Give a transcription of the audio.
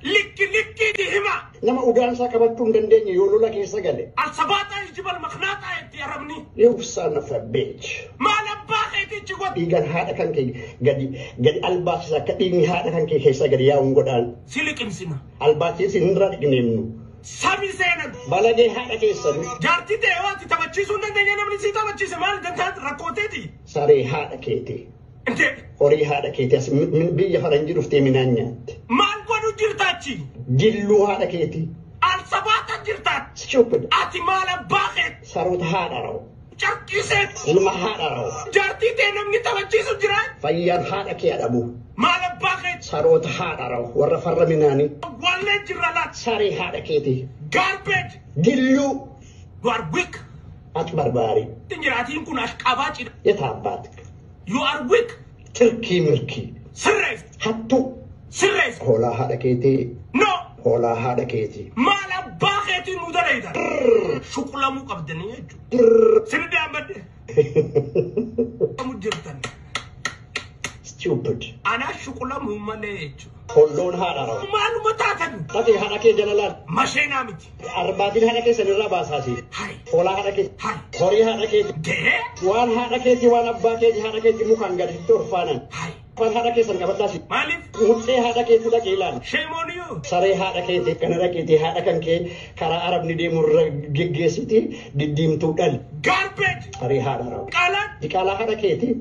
Likki likkiiti hima. Nama ugaansaa qabachuu hin dandeenye yoo lola keessa gale. Alsabaaxaa ijibal maknaaxaa itti arabni. You son of a bitch. Maal abbaa keetichi godhe? Dhiigan haadha kan kee gadi gadi albaasisa akka dhiigni haadha kan kee keessa gadi yaa'uun godhaan. Si liqimsina. Albaatiis hin irra dhiqneemnu. Sabi seenan. Balagee haadha keessan. Jaartii ta'e waan ati taphachiisuu hin dandeenye namni si taphachiise maal dantaa rakkooteeti? Saree haadha keeti. Intee Horii haadha keeti as biyya faranjii dhuftee minaan nyaatte. Maal godhu jirtaachi? Jilluu haadha keeti. Alsabaata jirtaat. Stupid. Ati maal abbaa keeti? Saroota haadha rawu. Carqisee. Ilma haadha rawu. Jaartii ta'e namni taphachiisu jira. Fayyaan haadha kee adhabu. Maal abbaa keeti? Saroota haadha rawu. Warra farra minaanii. Wallee jirra laata. Saree haadha keeti. Garbage. Gilluu. You are weak. Ati barbaari. Jiraatiin kun ashqabaa cidha. Yetaabbaat. You are weak. Tirkii mirkii. Sirrees. Hattuu. Sirrees. Hoolaa haadha keetii. No. Hoolaa haadha keetii. Maal abbaa keetii nu dalayda. Shuqulamuu qabdanii jechuudha. Sirri daambadde. Jirtan. Stupid. Anaa shuqulamuu malee jechuudha. Holloon haadha rawu. Maaluma taatan. Dhaqee haadha kee jala laal. Masheenaa miti. Arbaatiin haadha keessan irraa baasaasi. Hai. Hoolaa haadha keetii. Hai. Horii haadha keetii. Dee. Waan haadha keetii waan abbaa keetii haadha keetii mukaan gaditti orfaanan. Hai. Afaan haadha keessan qabadhaasi. Maaliif? Muxxee haadha keetii dhaqee ilaali. Shame on you. Saree haadha keetii kana dhaqeetii haadha kan kee karaa arabni deemu irra geggeessiti diddiimtuu dhali. Garbage. Saree haadha rawu. Qaalaan. Diqaalaa haadha keetii.